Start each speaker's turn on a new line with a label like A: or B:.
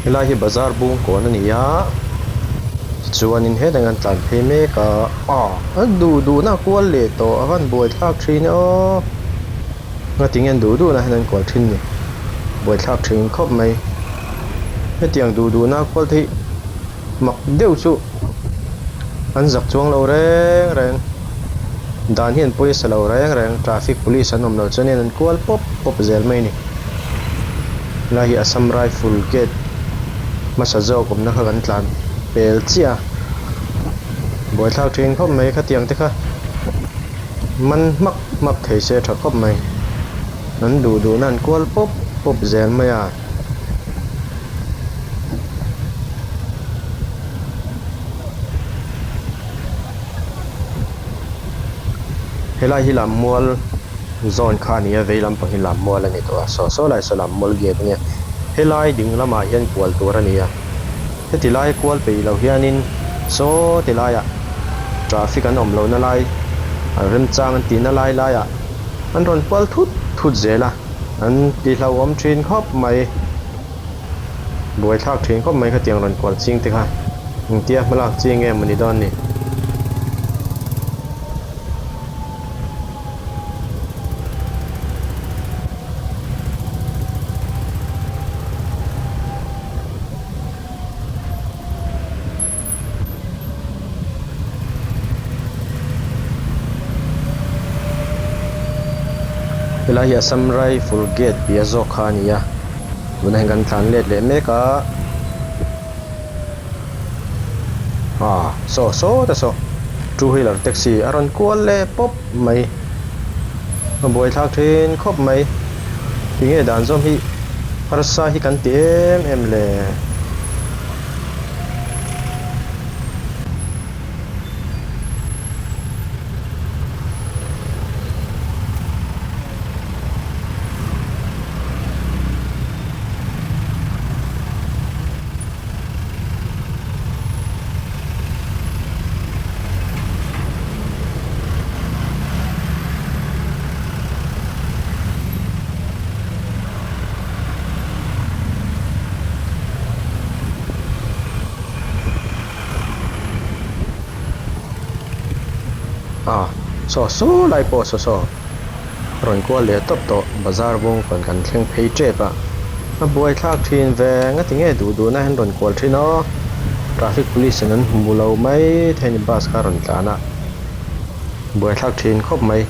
A: Helai hi bazar bung kawn a ni a tichuanin hetah hian an tlan phei mek a aw an duh duhna a kual leh tawh a van buaithlak thin e aw ngatinge an duh duhna hian an kual thin ni buaithlak thin khawp mai hetiang duh duhna a kual te hi mak deuh chu an zak chuang lo reng reng dan hi an pawisa lo reng reng traffic police an awm loh chuanin an kual pawp pawp zel mai a ni. Helai hi Assam Rifle gate hmasa zawk awmna kha kan tlan pel chiah a, buaithlak thin khawp mai khatiang te kha man hmak hmak thei se tha khawp mai an duh duhna an kual pawp pawp zel mai a. Helai hi Lammual zawn kha a ni a vei lampang hi Lammual a ni tawh a saw saw lai saw Lammual gate a nia helai ding lamah hian kual tur a ni a heti lai kual peih loh hianin saw ti laiah traffic an awm lohna lai an remchang an tihna lai laiah an rawn kual thut thut zel a an ti hlauhawm thin khawp mai. Buaithlak thin khawp mai khatiang rawn kual ching te kha engtia hmalak chi nge maw ni dawn ni. Helai hi Assam Rifle gate piah zawk kha a ni a tunah hian kan tlan let leh mek a ah saw saw te saw two wheeler taxi a rawn kual leh pawp mai a buaithlak thin khawp mai tinge dan zawm hi harsa hi kan ti em em le. Ah saw saw lai pawh saw saw rawn kual leh tawp tawh bazar bawng kawn kan thleng phei tep a a buaithlak thin ve nga tinge duh duhna hian rawn kual thin aw traffic police in an hmu lo mai thei a ni bus kha a rawn tlan a buaithlak thin khawp mai.